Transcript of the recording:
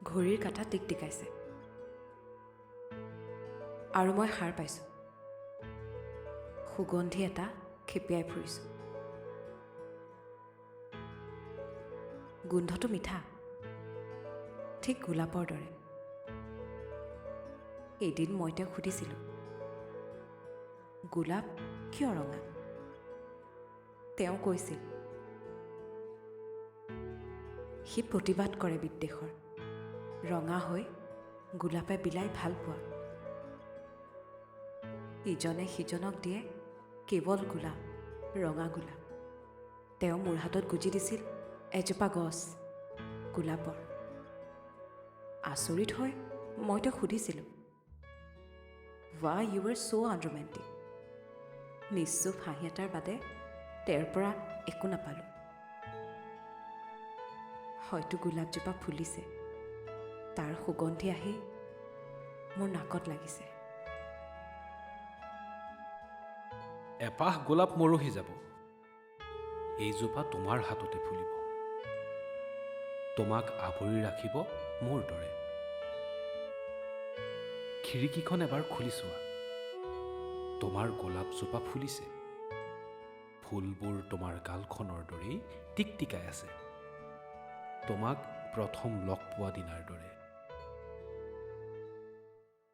ঘড়ীৰ কাঁটা টিকটিকাইছে আৰু মই সাৰ পাইছোঁ। সুগন্ধি এটা খেপিয়াই ফুৰিছোঁ। গোন্ধটো মিঠা, ঠিক গোলাপৰ দৰে। এদিন মই তেওঁক সুধিছিলোঁ, গোলাপ কিয় ৰঙা? তেওঁ কৈছিল, সি প্ৰতিবাদ কৰে বিদ্বেষৰ। ৰঙা হৈ গোলাপে বিলাই ভাল পোৱা। ইজনে সিজনক দিয়ে কেৱল গোলাপ, ৰঙা গোলাপ। তেওঁ মোৰ হাতত গুজি দিছিল এজোপা গছ গোলাপৰ। আচৰিত হৈ মই তেওঁক সুধিছিলোঁ, "Why you are so unromantic?" নিশ্চুপ হাঁহি এটাৰ বাদে তেওঁৰ পৰা একো নাপালোঁ। হয়তো গোলাপজোপা ফুলিছে, তাৰ সুগন্ধি আহি মোৰ নাকত লাগিছে। এপাহ গোলাপ মৰহি যাব, এইজোপা তোমাৰ হাততে ফুলিব, তোমাক আৱৰি ৰাখিব মোৰ দৰে। খিৰিকীখন এবাৰ খুলি চোৱা, তোমাৰ গোলাপজোপা ফুলিছে। ফুলবোৰ তোমাৰ গালখনৰ দৰেই টিকটিকাই আছে, তোমাক প্ৰথম লগ পোৱা দিনাৰ দৰে।